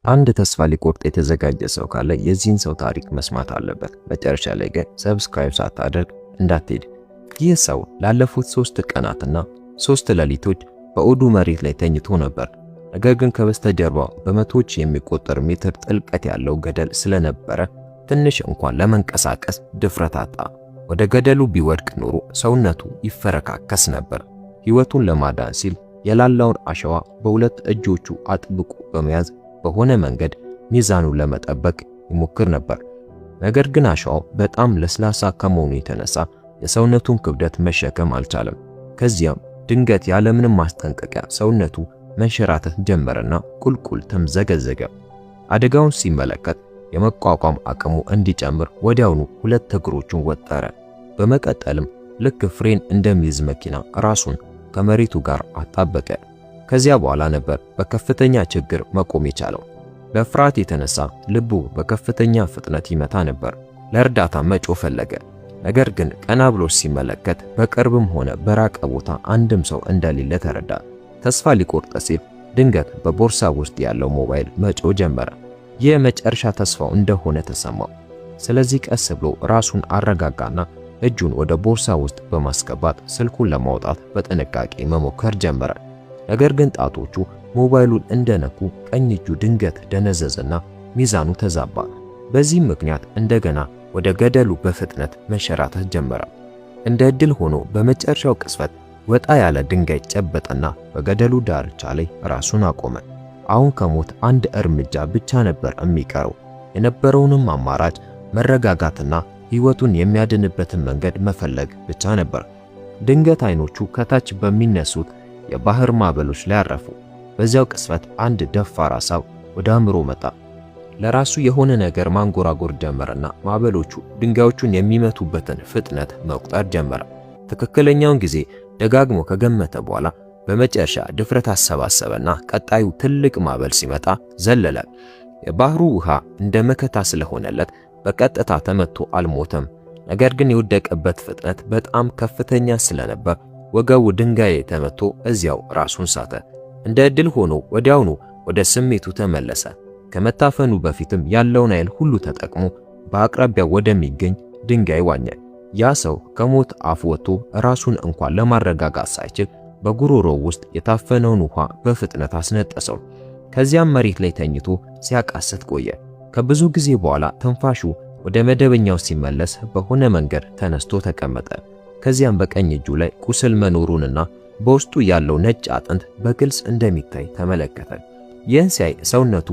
አንድ ተስፋ ሊቆርጥ የተዘጋጀ ሰው ካለ የዚህን ሰው ታሪክ መስማት አለበት። መጨረሻ ላይ ግን subscribe ሳታደርግ እንዳትሄድ። ይህ ሰው ላለፉት 3 ቀናትና 3 ሌሊቶች በኡዱ መሬት ላይ ተኝቶ ነበር። ነገር ግን ከበስተጀርባው በመቶዎች የሚቆጠር ሜትር ጥልቀት ያለው ገደል ስለነበረ ትንሽ እንኳን ለመንቀሳቀስ ድፍረት አጣ። ወደ ገደሉ ቢወድቅ ኖሮ ሰውነቱ ይፈረካከስ ነበር። ሕይወቱን ለማዳን ሲል የላላውን አሸዋ በሁለት እጆቹ አጥብቆ በመያዝ በሆነ መንገድ ሚዛኑን ለመጠበቅ ይሞክር ነበር። ነገር ግን አሸዋው በጣም ለስላሳ ከመሆኑ የተነሳ የሰውነቱን ክብደት መሸከም አልቻለም። ከዚያም ድንገት ያለምንም ማስጠንቀቂያ ሰውነቱ መንሸራተት ጀመረና ቁልቁል ተምዘገዘገ። አደጋውን ሲመለከት የመቋቋም አቅሙ እንዲጨምር ወዲያውኑ ሁለት እግሮቹን ወጠረ። በመቀጠልም ልክ ፍሬን እንደሚይዝ መኪና ራሱን ከመሬቱ ጋር አጣበቀ። ከዚያ በኋላ ነበር በከፍተኛ ችግር መቆም የቻለው። በፍርሃት የተነሳ ልቡ በከፍተኛ ፍጥነት ይመታ ነበር። ለእርዳታ መጮህ ፈለገ። ነገር ግን ቀና ብሎ ሲመለከት በቅርብም ሆነ በራቀ ቦታ አንድም ሰው እንደሌለ ተረዳ። ተስፋ ሊቆርጥ ሲል ድንገት በቦርሳ ውስጥ ያለው ሞባይል መጮህ ጀመረ። የመጨረሻ ተስፋው እንደሆነ ተሰማው። ስለዚህ ቀስ ብሎ ራሱን አረጋጋና እጁን ወደ ቦርሳ ውስጥ በማስገባት ስልኩን ለማውጣት በጥንቃቄ መሞከር ጀመረ። ነገር ግን ጣቶቹ ሞባይሉን እንደነኩ ቀኝ እጁ ድንገት ደነዘዘና ሚዛኑ ተዛባ። በዚህም ምክንያት እንደገና ወደ ገደሉ በፍጥነት መንሸራተት ጀመረ። እንደ ዕድል ሆኖ በመጨረሻው ቅጽበት ወጣ ያለ ድንጋይ ጨበጠና በገደሉ ዳርቻ ላይ ራሱን አቆመ። አሁን ከሞት አንድ እርምጃ ብቻ ነበር የሚቀረው። የነበረውንም አማራጭ መረጋጋትና ሕይወቱን የሚያድንበትን መንገድ መፈለግ ብቻ ነበር። ድንገት አይኖቹ ከታች በሚነሱት የባህር ማዕበሎች ላይ አረፉ። በዚያው ቅጽበት አንድ ደፋር ሐሳብ ወደ አእምሮ መጣ። ለራሱ የሆነ ነገር ማንጎራጎር ጀመረና ማዕበሎቹ ድንጋዮቹን የሚመቱበትን ፍጥነት መቁጠር ጀመረ። ትክክለኛውን ጊዜ ደጋግሞ ከገመተ በኋላ በመጨረሻ ድፍረት አሰባሰበና ቀጣዩ ትልቅ ማዕበል ሲመጣ ዘለለ። የባህሩ ውሃ እንደ መከታ ስለሆነለት በቀጥታ ተመቶ አልሞተም። ነገር ግን የወደቀበት ፍጥነት በጣም ከፍተኛ ስለነበር ወገቡ ድንጋይ ተመቶ እዚያው ራሱን ሳተ። እንደ ዕድል ሆኖ ወዲያውኑ ወደ ስሜቱ ተመለሰ። ከመታፈኑ በፊትም ያለውን ኃይል ሁሉ ተጠቅሞ በአቅራቢያው ወደሚገኝ ድንጋይ ዋኘ። ያ ሰው ከሞት አፍ ወጥቶ ራሱን እንኳን ለማረጋጋት ሳይችል በጉሮሮው ውስጥ የታፈነውን ውሃ በፍጥነት አስነጠሰው። ከዚያም መሬት ላይ ተኝቶ ሲያቃስት ቆየ። ከብዙ ጊዜ በኋላ ትንፋሹ ወደ መደበኛው ሲመለስ በሆነ መንገድ ተነስቶ ተቀመጠ። ከዚያም በቀኝ እጁ ላይ ቁስል መኖሩንና በውስጡ ያለው ነጭ አጥንት በግልጽ እንደሚታይ ተመለከተ። ይህን ሲያይ ሰውነቱ